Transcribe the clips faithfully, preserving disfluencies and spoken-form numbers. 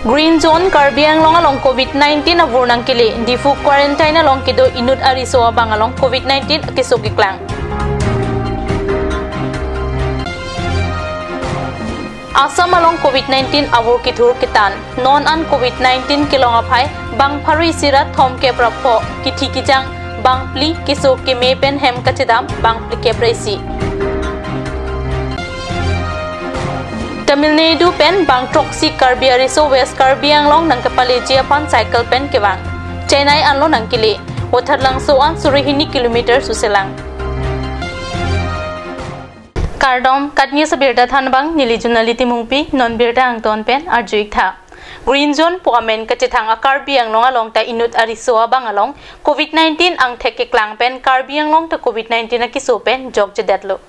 Green Zone Karbi Anglong along covid nineteen avur nangkele, Diphu quarantine along kedo inut ariso abang along covid nineteen akeso keklang. Assam along covid nineteen avur kethur ketan, non an covid nineteen kelong aphai bang pharo isi ra thomkep ra pho, kithi kejang bang phli, keso keme pen hem kachedam bang phlikep ra isi. Tamil Nadu pen bang throksi Karbi ariso West Karbi Anglong nangkepaleji aphan cycle pen kevang. Chennai anlo nangkele, Watharlangso an suri hini kilometer suselang. Kardom, KAT News abirta thanbang, neli Junali Timungpi, non birta angton pen arju-ik tha. Green Zone pu amen kachethang a Karbi Anglong along ta inut ariso abang along covid nineteen angthek keklang pen Karbi Anglong ta covid nineteen akeso pen jokjedetlo.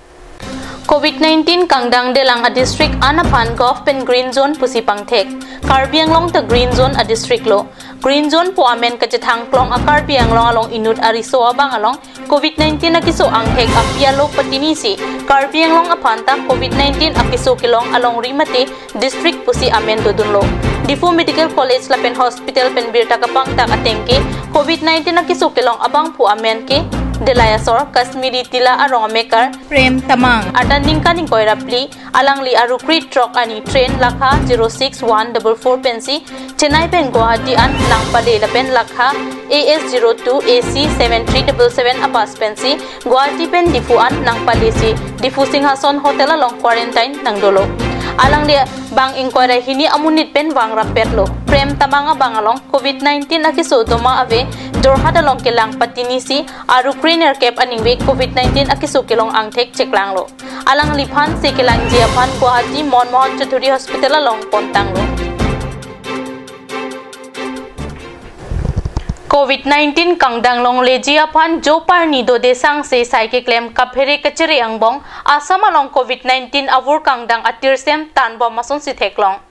Covid nineteen kangdangdelang a district an aphan Govt pen Green Zone pusi pangthek. Karbi Anglong ta Green Zone a district lo. Green Zone pu amen kachethang klong a Karbi Anglong along inut ariso abang along covid nineteen akeso angthek api alok patinisi Karbi Anglong aphan ta covid nineteen akeso kelong alongri mate district pusi amen dodunlo. Diphu Medical College lapen Hospital pen birta kapangthak ateng ke covid nineteen akeso kelong abangphu amen ke Delai asor Kashmiri Tila arong amekar Prem Tamang, adan ningkan ingkoi ra phli, alangli arukri throk arni train lakha zero six one double four pensi Chennai pen Guwahati an nangpale lapen lakha A S zero two A C seven three double seven a bus pensi Guwahati pen Diphu an nangpalesi Diphu Singhason Hotel along quarantine nangdolo. Alangli bang ingkoi ra hini amonit pen vang rappetlo. Prem Tamang abang along covid nineteen akeso doma ave Jorhat along kelang patinisi arukri nerkep aningve covid nineteen akeso kelong angthek cheklanglo. Alangliphan se kelangji aphan Guwahati Monmohan Chaudhary Hospital along pontanglo. Covid nineteen kangdang longleji aphan jo parni dode sangse sai keklem kaphere kachere angbong Assam along covid nineteen avur kangdang atirsem tanbom asonsi theklong.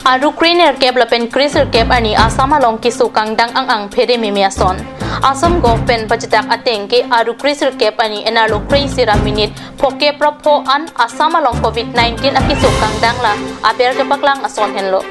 Arukri nerkep lapen kresirkep arni Assam along keso kangdang ang-ang phere meme ason. Assam Govt pen pachitak ateng ke arukri sirkep arni enar lo kre-isi ra minit phokep ra pho an Assam along covid nineteen akeso kangdang la aber kepaklang ason henlo.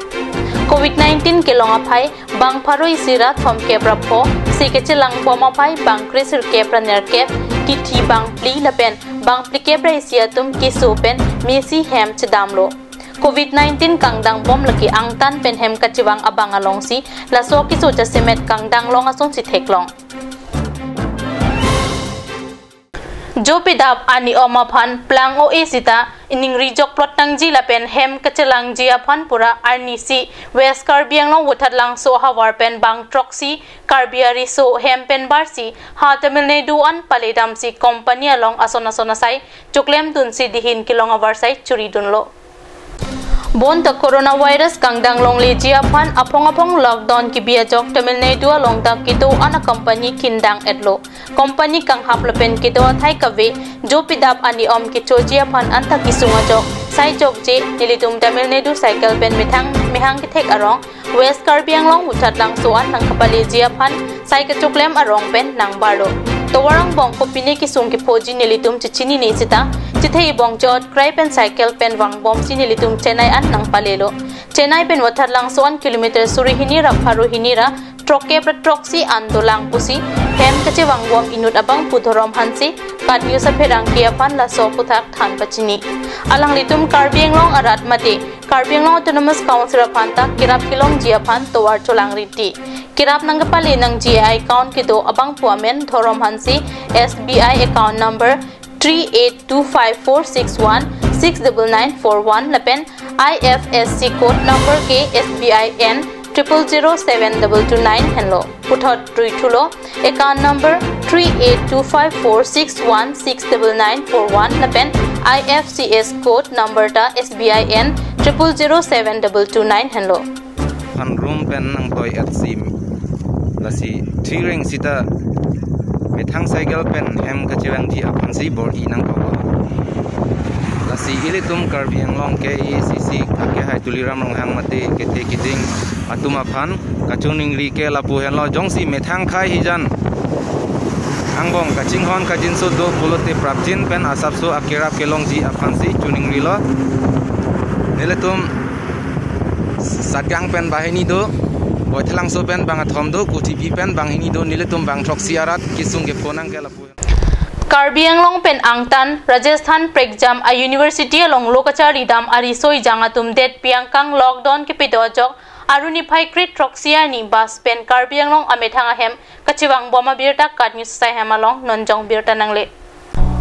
Covid nineteen kelong aphai bang pharo isi ra thomkep ra pho, se kachelangbom aphai bang kresirkep ra nerkep, kithi bang phli lapen bang phlikep ra isi atum keso pen mesi hem chedamlo. Covid nineteen kangdangbom lake angtan pen hem kachevang abang alongsi laso keso jasemet kangdang long asonsi theklong. Jopidap ani-om aphan plang o-e sita iningri jokplot nangji lapen hem kachelangji aphan pura arnisi West Karbi Anglong Wuthat Langso ahavar pen bang throksi Karbi ariso hem pen barsi ha Tamil Nadu an paledamsi company along ason ason asai choklemdunsi dihin kelong avarsai churidunlo. Bonta coronavirus kangdang longleji aphan aphong aphong lockdown kebi ajok Tamil Nadu along ta kedo an a-company kindang-etlo. Company kanghap lapen kedo athai kave jopidap ani-om kechoji aphan anta kesung ajok sai jokje nelitum Tamil Nadu cycle pen methang mehang kethek arong West Karbi Anglong Wuthat Langso an nangkapaleji aphan sai kachoklem arong pen nangbarlo. Tovar angbong kopine kesung kephoji nelitum chechinine sita chethei bong chot krai pen cycle pen vangbomsi nelitum Chennai an nangpalelo. Chennai pen Wuthat Langso an kilometer suri hini ra pharo hini ra throkkep ra throksi an dolang pusi hem kachevangbom inut abangphu Dhorom Hanse KAT News apherangke aphan laso aphuthak than pachini. Alanglitum Karbi Anglong arat mate Karbi Anglong Autonomous Council aphan ta kerap kelongji aphan tovar cholangri ti. Kerap nangkepale nangji account kedo abangphu amen Dhorom Hanse, S B I account number three eight two five four six one six double nine four one lapen I F S C code number ke S B I N triple zero seven double two nine henlo. Puthot ruithulo, account number three eight two five four six one six double nine four one lapen I F S C code number ta S B I N triple zero seven double two nine henlo. Phan room pen nangtoi-etsi lasi three reng sita methang cycle pen hem kachevangji aphansi bor-i nangkok. Lasi ilitum Karbi Anglong K A A C C akehai Tuliram Ronghang mate kethe keding atum aphan kachiningri ke lapu henlo, jongsi methang khai hijan angbong kachinghon kachinso do pulote prapjin pen asapso akerap kelongji aphansi chiningrilo. Nelitum Satgaon pen banghini do, Baithalangso pen bangkethom do, Kuthiphi pen banghini do, nelitum bangthroksi arat kesung kephonang ke lapu. Karbi Anglong pen angtan Rajasthan prekjam a-university along lo kacharli dam ariso ejang atum det piangkang lockdown kepido ajok Aru niphai kre throksi arni bus pen Karbi Anglong amethang ahem kachevang bom abirta KAT News asai hem along nonjong birta nangle.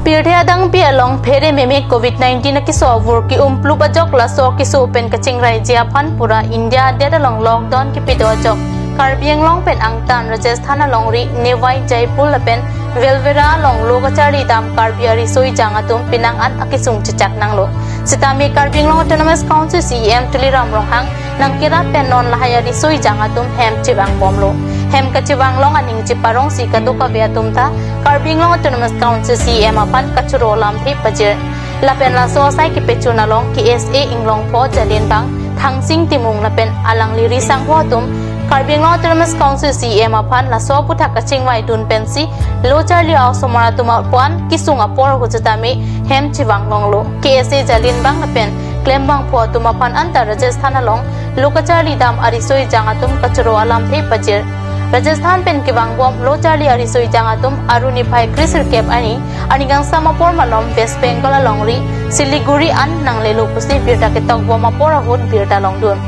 Pirthe adangpi along phere meme covid nineteen akeso avur ke-umplup ajok laso akeso pen kachingrai ji aphan pura India adet along lockdown kepido ajok Karbi Anglong pen angtan Rajasthan alongri Newai, Jaipur lapen Velvera along lo kacharli dam Karbi ariso ejang atum pinang an akesung chechak nanglo. Sitame Karbi Anglong Autonomous Council C E M Tuliram Ronghang nangkerap pen non lahai ariso ejang atum hem chevang bomlo. Hem kachevang long aning cheparongsi kadokave atum ta Karbi Anglong Autonomous Council C E M aphan kachoro alamthe pajir. Lapen laso asai kepechun along K S A Inglongpho Jalinbang Thangsing Timung lapen alangli risangho atum Karbi Anglong Autonomous Council C E M aphan laso aphuthak kachingvai dun pensi lo charli a-osomar atum aphan kesung apor ahut sitame hem chevang longlo. K S A Jalinbang lapen klembangpho atum aphan anta Rajasthan along lo kacharli dam ariso ejang atum kachoro alamthe pajir. Rajasthan pen kevang bom lo charli ariso ejang atum Aru niphai kre sirkep arni arni kangsam apor malom West Bengal alongri Siliguri an nanglelo pusi birta ketok bom apor ahut birta longdun.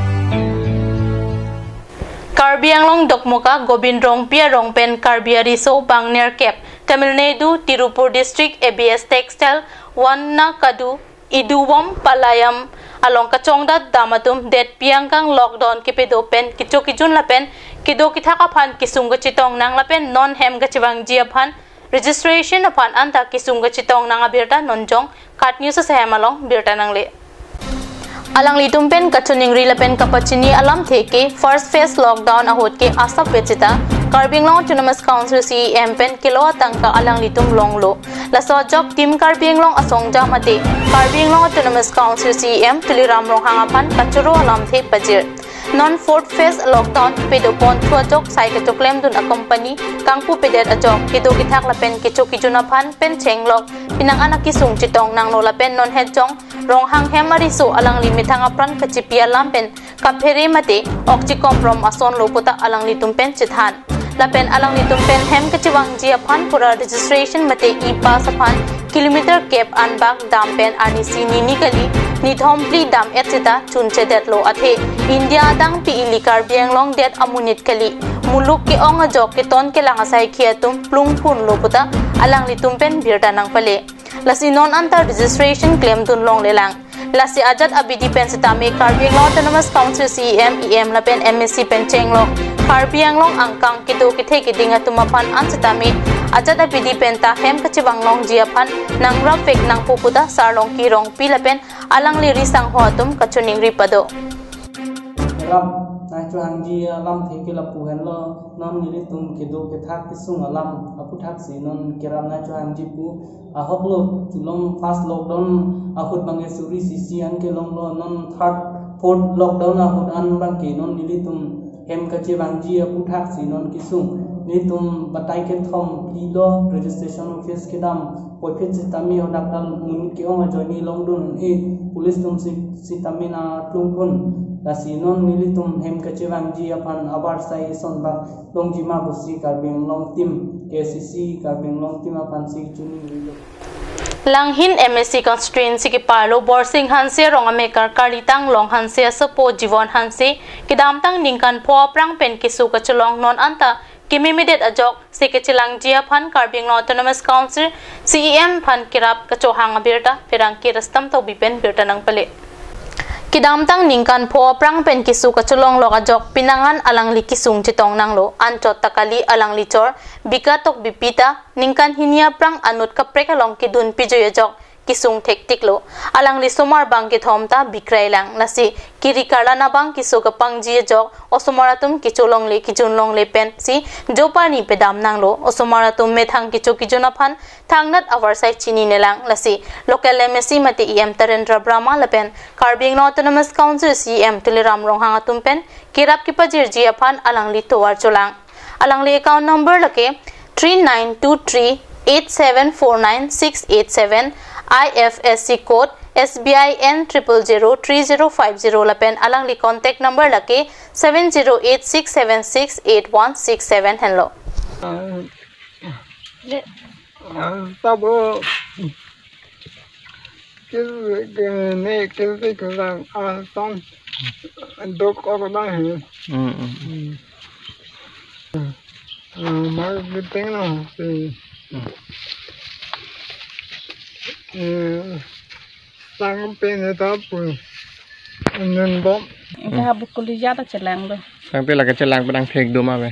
Karbi Anglong Dokmoka Gobind Rongpi arong pen Karbi ariso bang nerkep Tamil Nadu Tirupur District A B S Textile Wanakadu Iduvom Palayam along kachongdat dam atum det piangkang lockdown kepido pen kecho kejun lapen kedo kethak aphan kesung kachetong nang lapen non hem kachevangji aphan registration aphan anta kesung kachetong nang abirta nonjong KAT News asai hem along birta nangle. Alanglitum pen kachoningri lapen kapachini alamthe ke first phase lockdown ahut ke asap vechita Karbi Anglong Autonomous Council C E M pen kelo atangka alanglitum longlo. Laso ajok Team Karbi Anglong asongja mate Karbi Anglong Autonomous Council C E M Tuliram Ronghang aphan kachoro alamthe pajir. Non fourth phase lockdown pedopon thu ajok sai kachoklemdun a-company kangpupedet ajok kedo kethak lapen kecho kejun aphan pen chenglok pinang an akesung chetong nanglo lapen non hetjong Ronghang hem ariso alangli methang apran kachipi alam pen kaphere mate ok chikom rom asonlo puta alanglitum pen chethan. Lapen alanglitum pen hem kachevangji aphan pura registration mate e-pass aphan kilometer kep anbak dam pen arnisi nini kali nithom phli dam et sita chunchedetlo athe India adangpi ili Karbi Anglong det amonit kali. Muluk ke-ong ajok keton kelang asai khi atum plungphunlo puta alanglitum pen birta nangpale. Lasi non anta registration klemdun longlelang. Lasi ajat abidi pen sitame Karbi Anglong Autonomous Council C E M, E M lapen M A C pen chenglok Karbi Anglong angkang kedo kethe keding atum aphan an sitame ajat abidi pen ta hem kachevang longji aphan nangrapvek nangpo puta Sarlongki Rongpi lapen alangli risangho atum kachoningri pado. Ram nai chuhangji alamthe ke lapu henlo, non nelitum kedo kethak kesung alam aphuthaksi non kerap nai chuhangji pu. Ahoklo, chulong first lockdown ahut bangke suri sisi an kelonglo, non third, fourth lockdown ahut an bangke non nelitum hem kachevangji aphuthaksi non kesung. Nelitum batai kethom phli lo, registration office kedam poiphet sitame hadak dal monit ke-ong ajoine longdun e, police atum si sitame nangplungphun. Lasi non nelitum hem kachevangji aphan abar sai ison bak longji ma pusi Karbi Anglong Team, K A C C Karbi Anglong Team aphansi chuningri lo. Langhin M A C constituency keparlo Borsing Hanse arong amekar karlitang Long Hanse asopo Jibon Hanse kedamtang ningkan pho aphrang pen keso kachelong non anta kememedet ajok si kachelangji aphan Karbi Anglong Autonomous Council C E M aphan kerap kachohang abirta pherangke Rastam Tokbi pen birta nangpale. Kedamtang ningkan pho aphrang pen keso kachelonglok ajok pinang an alangli kesung chetong nanglo, anchot ta kali alangli chor Bika Tokbipi ta ningkan hini aphrang anut kaprek along kedun pijui ajok kesung thektiklo. Alangli somar bang kethom ta bikrailang, lasi kiri karlan abang keso kapangji ajok osomar atum kecholongle kejunlongle pensi joparni pedam nanglo. Osomar atum methang kecho kejun aphan thangnat avarsai chininelang, lasi local M A C mate E M Tarendra Brahma lapen Karbi Anglong Autonomous Council C E M Tuliram Ronghang atum pen kerap kepajirji aphan alangli tovar cholang. Alangli account number lake three nine two three eight seven four nine six eight seven, I F S C code S B I N triple zero three zero five zero lapen alangli contact number lake seven zero eight six seven six eight one six seven henlo. Tabo kil ne kil te kil lang asan dok ok lang he. Hmm, hmm. Hmm. Ah, mar biteng na si. Hmm. Eh, sang pen ta pu nun bom. Ingke ha bukuli jat ta chelanglo. Sang pen lake chelang pen angthek do ma be.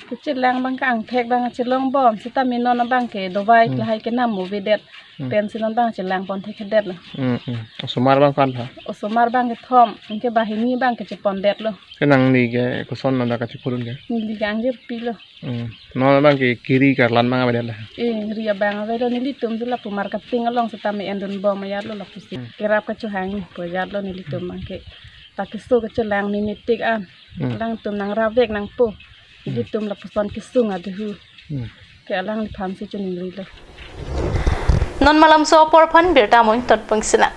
Ke chelang abang ke angthek abang chelong bom. Seta mi non abang ke dovai Hmm. lahai ke nam mo vedet. Hmm. Pen si non abang chelang pon thekthedetlo. Hmm, hmm. Osomar abang ko-an tha? Osomar abang ke thom. Ingke banghini abang ke chepondetlo. Ke nangli ke koson nada kachiphurun ke? Neli ke angjirpi lo. Hmm. Non abang ke kiri karlan abang avedet la? Eh, ri abang avelo, nelitum tu lapu marketing along seta me-endun bom ajatlo lapusi. Hmm. Kerap kachohang pu ajatlo nelitum abang ke. Ta keso kechelang ni nitik an. Hmm. Alangtum nang ravek nangpo. Hmm. Nelitum lapuson kesung aduhu. Hmm. Ke alangliphan si choningri lo. Non malam so apor aphan birta amoi tonpon sinang.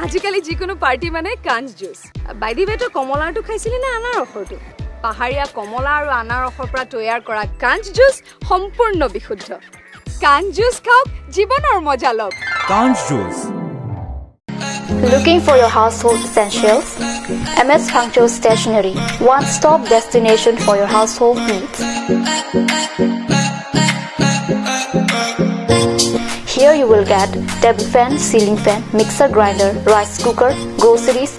আজিকালি যিকোনো পাৰ্টি মানে কাঞ্চ juice. By the ৱে, তই কমলাৰটো খাইছিলি নে আনাৰসৰটো? পাহাৰীয়া কমলা আৰু আনাৰসৰ পৰা তৈয়াৰ কৰা কাঞ্চ জুচ সম্পূৰ্ণ বিশুদ্ধ। কাঞ্চ জুচ খাওক, জীৱনৰ মজা লওক। Kanch Juice. Looking for your household essentials? M S Phangcho Stationery, one-stop destination for your household needs. Here you will get table fan, ceiling fan, mixer grinder, rice cooker, groceries,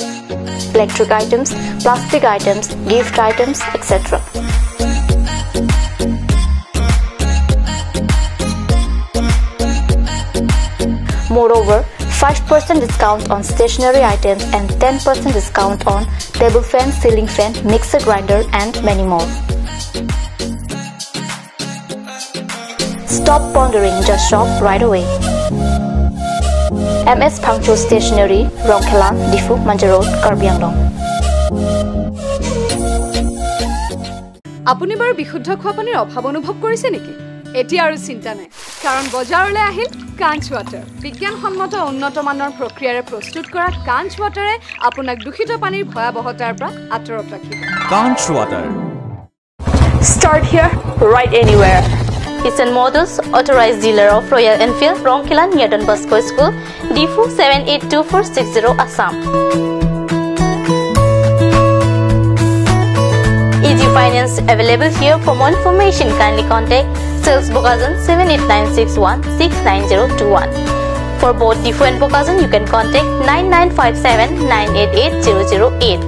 electric items, plastic items, gift items, et cetera. Moreover, five percent discount on stationery items and ten percent discount on table fan, ceiling fan, mixer grinder, and many more. Stop pondering, just shop right away. M S Phangcho Stationery, Rongkhelan, Diphu, Manja Road, Karbi Anglong. আপুনি বাৰু বিশুদ্ধ খোৱা পানীৰ অভাৱ অনুভৱ কৰিছে নেকি? এতিয়া আৰু চিন্তা নাই, কাৰণ বজাৰলৈ আহিল কাঞ্চ ৱাটাৰ। বিজ্ঞানসন্মত উন্নত মানৰ প্ৰক্ৰিয়াৰে প্ৰস্তুত কৰা কাঞ্চ ৱাটাৰে আপোনাক দূষিত পানীৰ ভয়াৱহতাৰ পৰা আঁতৰত ৰাখিব। Kanch Water. Start here, ride anywhere. Isan Motors, authorized dealer of Royal Enfield, Rongkhelan near Don Bosco School, Diphu seven eight two four six zero, Assam. Easy finance available here. For more information, kindly contact sales Bokajan seven eight nine six one six nine zero two one. For both Diphu and Bokajan, you can contact nine nine five seven nine eight eight zero zero eight,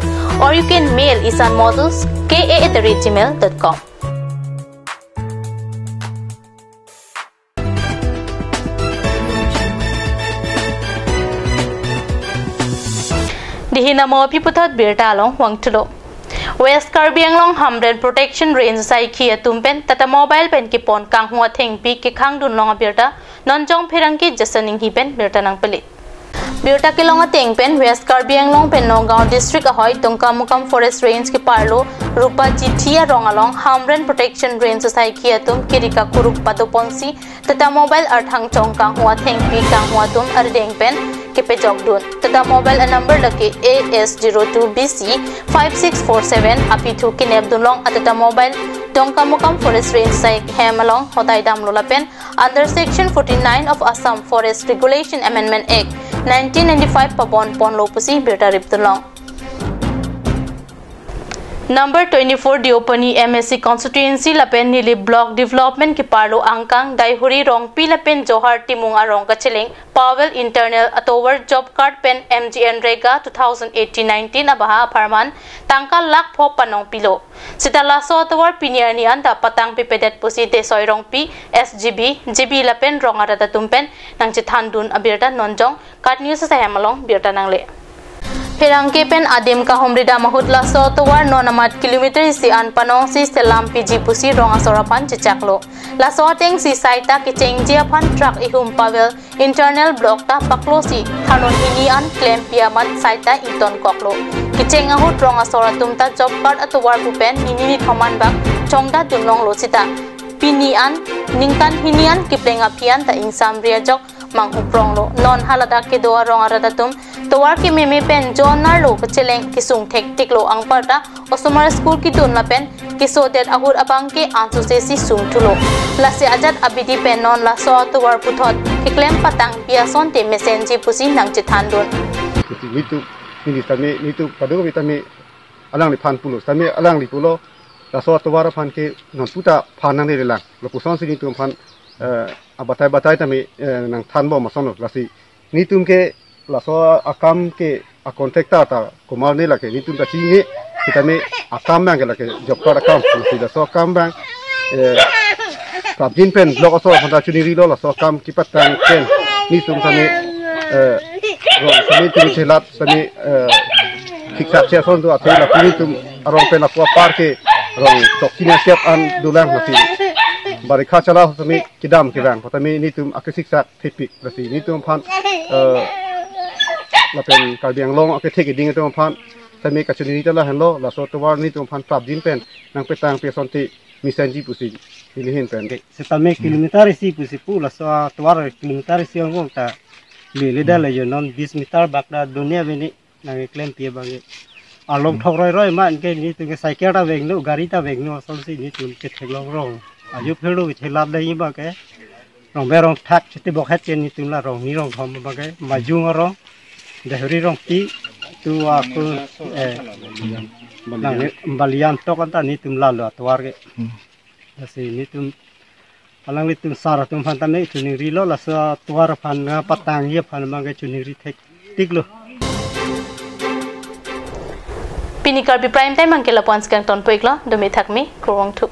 or you can mail isan models K A at the rate gmail dot com. Dihin amo aphi puthot birta along vangthulo. West Karbi Anglong Hamren Protection Range asaikhi atum pen Tata Mobile pen kepon kanghu athengpi kekhangdun long abirta non jong pherangke Jason Inghi pen birta nangpele. Birta kelong ateng pen West Karbi Anglong pen Nagaon District ahoi Dongkamukam Forest Range keparlo Rupa Jithi arong along Hamren Protection Range asaikhi atum kiri kakuruk padoponsi Tata Mobile arthang chong kanghu athengpi kanghu atum arideng pen kepejokdun. Tata Mobile anumber lake A S zero two B C five six four seven apithu kenepdun long a Tata Mobile Dongkamukam Forest Range asai hem along hotai damlo lapen under Section forty-nine of Assam Forest Regulation Amendment Act nineteen ninety-five pabon ponlo pusi birta ripdun long. Number twenty-four Deopani M A C constituency lapen Nilip Block Development keparlo angkang Daihuri Rongpi lapen Johar Timung arong kacheleng Pavel internal atovar job card pen MGNREGA two thousand eighteen nineteen abaha apharman tangka lakh pho panong pilo. Seta laso atovar pini arni anta patang pipedet pusi Desoi Rongpi, S G B, G B lapen rong arat atum pen nangchethandun abirta non jong KAT News asai hem along birta nangle. Pherangke pen adim kahumri dam ahut laso atovar non amat kilometer isi an panongsi selam piji pusi rong asor aphan chechaklo. Laso atengsi saita kechengji aphan truck ihum Pavel internal block ta paklosi tharnon hini an klempi amat saita ingtonkoklo. Kecheng ahut rong asor atum ta job card atovar pu pen nini nithom anbak chongdatdun longlo seta Pini an, ningkan hini an kepleng aphi an ta ingsam ri ajok mang uprong lo. Non haladak kedo arong arat atum tovar kememe pen jonar lo kecheleng kesung thektik lo anparta osomar school kedun lapen kesodet ahut abang ke ansose si sung thulo. Lasi ajat abidi pen non laso atovar puthot keklem patang pi asonte mesenji pusi nangchethan dun. Nitum, neli tame, nitum kadokave tame alangliphan pulo, tame alangli pulo, laso atovar aphan ke non puta phan nangne relang. Lapuson si nitum aphan, eh, abatai batai tame, eh, nangthan bom ason lo. Lasi nitum ke laso akam ke a contractor ta komarne lake, nitum ta chinine, sitame akam abang ke lake job card akam, lasi laso akam abang, eh, prapjin pen block aso aphan ta choningri lo, laso akam kepatang pen nitum tame, eh, rong tame nitum chelat tame, eh, thikthak che ason do athe lapu nitum arong pen lapu apar ke rong tok kina siap an dolang, lasi barikha chala tame kedam kevang, tame nitum akethikthak thepik, lasi nitum aphan, eh, lapen Karbi Anglong akethe keding atum aphan tame kachoningri ta lahenlo, laso atovar nitum aphan prapjin pen nangpatang pi asonte mesenji pusi neli ahin pen. Sitame kilometer isi pusi pu, laso atovar kilometer isi angbong ta lele da le jo, non bis meter bak ta donya bini nangklempi abang ke. Along thok roi roi ma anke nitum ke cycle ta vengno, gari ta vengno asonsi nitum ketheklong rong. Ajo phelo kethelat da abang ke. Rong berong thak chete bokhet ke nitum la rong ni rong thom abang ke. Majung arong, Dehuri Rongpi, tu aku, eh, nang Balian tok anta nitum lalo atovar ke. Lasi nitum alanglitum sar atum aphan tame choningri lo, laso atovar aphan nangpatangji aphan abang ke choningri thektik lo. Pini Karbi Prime Time abang ke lapu-an si kangtonpo iklo, dome thakme, kurvangthu.